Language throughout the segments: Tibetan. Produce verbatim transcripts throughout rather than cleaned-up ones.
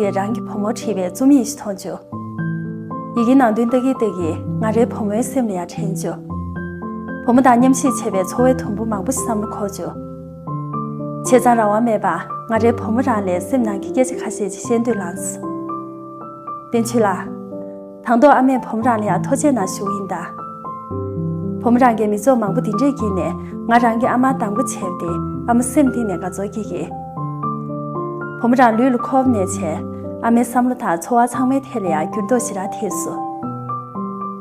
ཡིས་རང་གི་བུ་མོར་བྲིས་པའི་རྩོམ་ཡིག་ཞིག་མཐོང་བྱུང་། ཡི་གེའི་ནང་དོན་ལྟ་གིན་ལྟ་གིན་ང་རའི་བུ་མོའི་སེམས་ལ་ཡང་དྲན་བྱུང་། བུ་མོ་དང་མཉམ་གཤིབ་བྱས་པའི་འཚོ་བའི་དུམ་བུ་མང་པོ་ཞིག་བསམ་བློ་འཁོར་བྱུང་། བྱས་ཙང་རང་དབང་མེད་པར་ང་རའི་བུ་མོ་རང་ལ་སེམས་ནང་གི་སྐད་ཆ་ཁ་ཤས་ཅིག་བཤད་འདོད་ལངས་སོང་། བསྟན་ཆོས་ལགས། དང་ཐོག་ཨ་མས་བུ་མོ་རང་ལ་ཡང་ཐུགས་རྗེ་གནང་ཞུ་གི་ཡིན་ད། བུ་མོ་རང་གིས་མི་ཚོགས་མང་པོ་འདི་འདྲས་ཀྱིས་ནས་ང་རང་གི་ཨ་མར་སྡང་པོ་བྱས་པ་དེ་ཨ་མ་སེམས་གཏིང་ནས་དགའ་ཚོར་སྐྱེ་གི། བུ་མོ་རང་ལུས་ལ་འཁོར་བ་ནས་བྱས་ཨ་མའི་བསམ་བློ་དང་འཚོ་བ་ཚང་མའི་ཐད་ལ་ཡང་འགྱུར་ལྡོག་ཞེ་དྲག་ཐེབས་སོང་།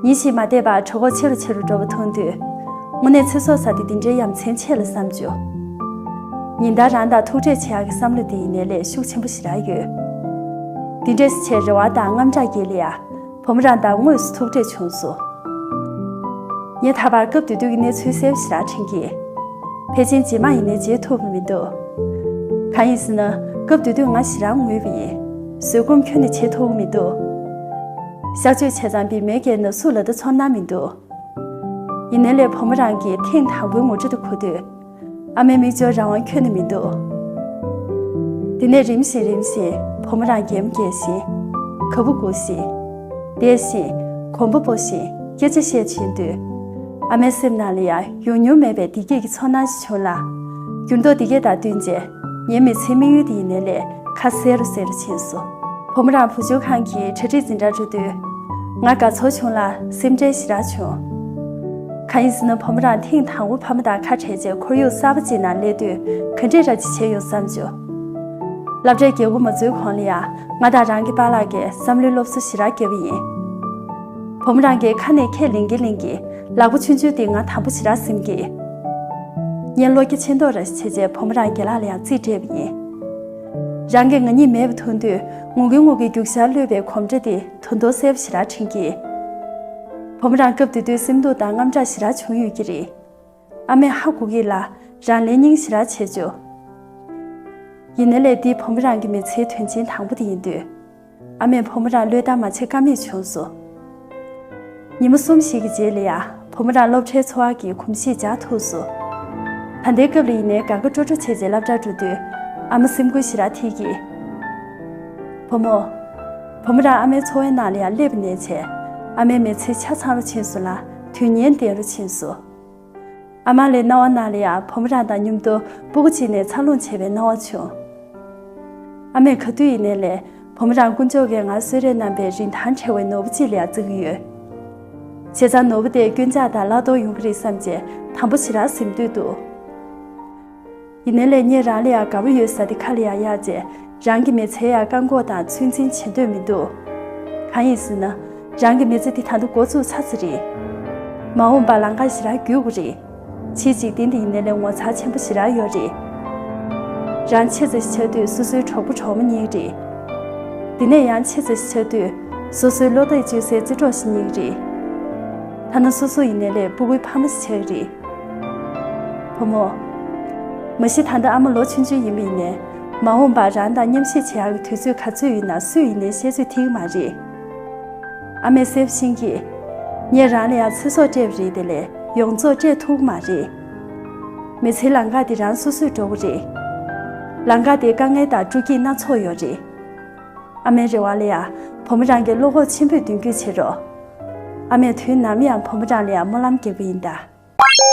ཉིན་ཞིག་མ་བསྡད་པར་གྲོད་ཁོག་ཆེ་རུ་ཆེ་རུ་འགྲོ་བ་མཐོང་དུས། དངོས་གནས་ཚེ་སྲོག་ཟེར་དེ་འདི་འདྲའི་ཡ་མཚན་ཆེ་ལ་བསམ་བྱུང་། ཉིན་ལྟར་རང་དང་ཐུག་འཕྲད་བྱེད་ཡག་གི་བསམ་བློ་དེ་ཡིན་ནའི་ལས་ཤུགས་ཆེན་པོ་ཞེ་དྲག་ཡོད། འདི་འདྲས་སུ་བྱས་རེ་བ་དང་དངངས་སྐྲག་སྐྱེས་ལ་ཡ། བུ་མོ་རང་དང་དངོས་སུ་ཐུག་འཕྲད་བྱུང་སོང་། ངས་ད་བར་སྐབས་དེ་དུས་ཀྱི་གནས་ཚུལ་གསལ་པོ་ཞེ་དྲག་དྲན་གྱི། ཕལ་ཆེར་རྗེས་མ་ཡིན་ནའི་བརྗེད་ཐུབ་པ་མི་འདུག་གང་ཡིན་ཟེར་ན་སྐབས་དེ་དུས་ང་ཞེ་དྲག་ངུས་པ་ཡིན། བཟོད་སྒོམ་ཁྱོན་ནས་བྱེད་ཐུབ་ཀྱི་མི་འདུག་གཤག་བཅོས་བྱས་ཙང་བི་མའི་སྐད་ན་ཟུག་ལབ་ད་ཚོར་སྣང་མི་འདུག་ཡིན་ནའི་ལས་བུ་མོ་རང་གིས་ཐེངས་དང་པོའི་ངུ་སྒྲ་དེ་གོ་དུས། ཨ་མའི་མིག་ཆུ་རང་དབང་ཁྱོན་ནས་མི་འདུག་དེ་ནས་རིམ་བཞིན་རིམ་བཞིན་བུ་མོ་རང་གད་མོ་བགད་བཞིན། ག་བུ་སྒུག་བཞིན། བསྡད་བཞིན། གོམ་པ་སྤོ་བཞིན་སྐད་ཆ་བཤད་བཞིན་དུས། ཨ་མའི་སེམས་ནང་ལ་ཡང་ཡོང་མྱོང་མེད་པའི་བདེ་སྐྱིད་ཀྱི་ཚོར་སྣང་ཞིག་བྱུང་ལ། འགྱུར་ལྡོག་འདི་གས་དང་བསྟུན་རྗེས་ངའི་མི་ཚེའི་དམིགས་ཡུལ་དེ་ཡིན་ནའི་ལས་ཁ་གསལ་རུ་གསལ་རུ་ཕྱིན་སོང་། བུ་མོ་རང་བུ་བཅོལ་ཁང་གི་གྲ་སྒྲིག་འཛིན་གྲྭར་འགྲོ་དུས། ང་དགའ་ཚོར་བྱུང་ལ་སེམས་ཁྲལ་ཞེ་དྲག་བྱུང་། གང་ཡིན་ཟེར་ན་བུ་མོ་རང་ཐེངས་དང་པོ་ཕ་མ་དང་ཁ་བྲལ་རྗེས་ཁོར་ཡུག་གསར་པ་ཅིག་ནང་སླེབས་དུས་ག་འདྲས་འདྲ་ཅིག་བྱས་ཡོང་བསམ་བྱུང་། སློབ་གྲྭའི་རྒྱལ་སྒོ་མ་འཛུལ་གོང་ལ་ཡང་ང་དང་རང་གི་པཱ་ལགས་ཀྱིས་བསམ་བློའི་སློབ་གསོ་ཞེ་དྲག་བརྒྱབ་པ་ཡིན། བུ་མོ་རང་གིས་ཁ་ནས་ཁས་ལེན་གྱིན་ལེན་གྱིན་ལག་པ་ཆུང་ཆུང་དེ་ང་དམ་པོ་ཞེ་དྲག་ཟིན་གྱིས། ངས་བློ་རྒྱ་ཆེ་མདོག་ར་ཞིག་བྱས་རྗེས་བུ་མོ་རང་རྒན་ལགས་ལ་ཡང་རྩིས་སྤྲད་པ་ཡིན། རང་གིས་ང་གཉིས་མེད་པ་མཐོང་དུས་ངུ་གིན་ངུ་གིན་རྒྱུག་ཤར་གློད་པའི་གོམ་སྒྲ་དེ་ད་དུང་གསལ་པོ་ཞེ་དྲག་དྲན་གྱིས། བུ་མོ་རང་སྐབས་དེ་དུས་སེམས་སྡུག་དང་དངངས་སྐྲག་ཞེ་དྲག་བྱུང་ཡོད་ཀྱི་རེད། ཨ་མས་ཧ་གོ་གི་ལ་རང་ལན་སྙིང་ཞེ་དྲག་བྱས་བྱུང་། ཡིན་ནའི་ལས་འདི་བུ་མོ་རང་གི་མི་ཚེའི་དོན་ཆེན་དང་པོ་དེ་ཡིན་དུས། ཨ་མས་བུ་མོ་རང་བློས་བཏང་མ་བྱེད་ཀ་མེད་བྱུང་སོང་། ཉིན་མོ་གསུམ་ཞིག་གི་རྗེས་ལ་ཡང་བུ་མོ་རང་སློབ་གྲྭའི་འཚོ་བ་གི་གོམས་གཤིས་འཇགས་ཐུབ་སོང་། ད་ལྟའི་སྐབས་ལ་ཡིན་ནའི་དགའ་དགའ་སྤྲོ་སྤྲོ་བྱས་རྗེས་སློབ་གྲྭར་འགྲོ་དུས་ཨ་མ་སེམས་འགུལ་ཞེ་དྲག་ཐེབས་ཀྱིས། བུ་མོ། བུ་མོ་རང་ཨ་མའི་འཚོ་བའི་ནང་ལ་ཡང་སླེབས་པ་ནས་བྱས་ཨ་མའི་མི་ཚེ་ཆ་ཚང་རུ་ཕྱིན་སོང་ལ་དུས་ངན་ལྡན་རུ་ཕྱིན་སོང་། ཨ་མ་ལགས་རྣ་བ་ནང་ལ་ཡང་བུ་མོ་རང་དང་མཉམ་དུ་སྤུ་གུ་གཅིག་ནས་འཚར་ལོངས་བྱས་པའི་སྣང་བ་བྱུང་། ཨ་མས་ག་དུས་ཡིན་ནའི་ལས་བུ་མོ་རང་དཀོན་མཆོག་གིས་ང་གསོལ་རས་བསྣམས་པའི་རིན་ཐང་བྲལ་བའི་ནོར་བུ་གཅིག་ལ་ཡང་བརྩི་གི་ཡོད། བྱས་ཙང་ནོར་བུ་དེ་སྐྱོན་ཆག་དང་བརླག་གཏོར་ཡོང་གི་རེད་བསམ་བྱས་དམ་པོ་ཞེ་དྲག་སེམས་སྡུག་འདུག་ཡིན་ནའི་ལས་ངས་རང་ལ་ཡང་དགའ་པོ་ཡོད་ས་དེ་ཁ་ལ་ཡང་གཡར་བྱས་རང་གི་མི་ཚེ་ཡང་བཀག་འགོག་དང་ཚོད་འཛིན་བྱེད་འདོད་མི་འདུག་གང་ཡིན་ཟེར་ན། རང་གི་མི་ཚེ་འདི་ད་དུང་འགོ་བཙུགས་ཚར་ཙམ་རེད། མ་འོངས་པར་ལམ་ཁ་ཞེ་དྲག་བརྒྱུད་དགོས་རེད། ཕྱིའི་འཇིག་རྟེན་འདི་ཡིན་ནའི་ལས་ངོ་མཚར་ཆེན་པོ་ཞེ་དྲག་ཡོད་རེད། རང་ཆེ་ཙམ་ཞིག་ཆགས་དུས་སོ་སོའི་གྲོགས་པོ་གྲོགས་མོ་རྙེད་ཀྱི་རེད། དེ་ནས་ཡང་ཆེ་ཙམ་ཞིག་ཆགས་དུས་སོ་སོའི་བློ་ཐག་གཅོད་སའི་བརྩེ་གྲོགས་ཤིག་རྙེད་ཀྱི་རེད། ཐ་ན་སོ་སོ་ཡིན་ནའི་ལས་སྤུ་གུའི་ཕ་མ་ཞིག་ཆགས་ཀྱི་རེད། བུ་མོ། མ་གཞི་ད་ལྟ་ཨ་མ་ལོ་ཆུང་ཆུང་ཡིན་པ་ཡིན་ནའི། མ་འོངས་པར་རང་དང་མཉམ་གཤིབ་བྱེད་ཡག་གི་དུས་ཚོད་ག་ཚོད་ཡོད་ན་སུས་ཡིན་ནའི་བཤད་ཚོད་ཐིག་གི་མ་རེད། ཨ་མས་གསལ་པོ་ཤེས་ཀྱིས། ངས་རང་ལ་ཡང་ཚེ་སྲོག་སྤྲད་པ་རེད་དེ་ལས་ཡོངས་རྫོགས་སྤྲད་ཐུབ་ཀྱི་མ་རེད། མི་ཚེའི་ལམ་ཁ་དེ་རང་སོ་སོས་འགྲོ་གི་རེད། ལམ་ཁ་དེ་དཀའ་ངལ་དང་སྤྲོ་སྐྱིད་སྣ་ཚོགས་ཡོད་རེད། ཨ་མའི་རེ་བ་ལ་ཡང་བུ་མོ་རང་གིས་བློ་ཁོག་ཆེན་པོས་མདུན་སྐྱོད་བྱེད་རོགས། ཨ་མས་དུས་ནམ་ཡང་བུ་མོ་རང་ལ་ཡང་སྨོན་ལམ་རྒྱག་གི་ཡིན་ད།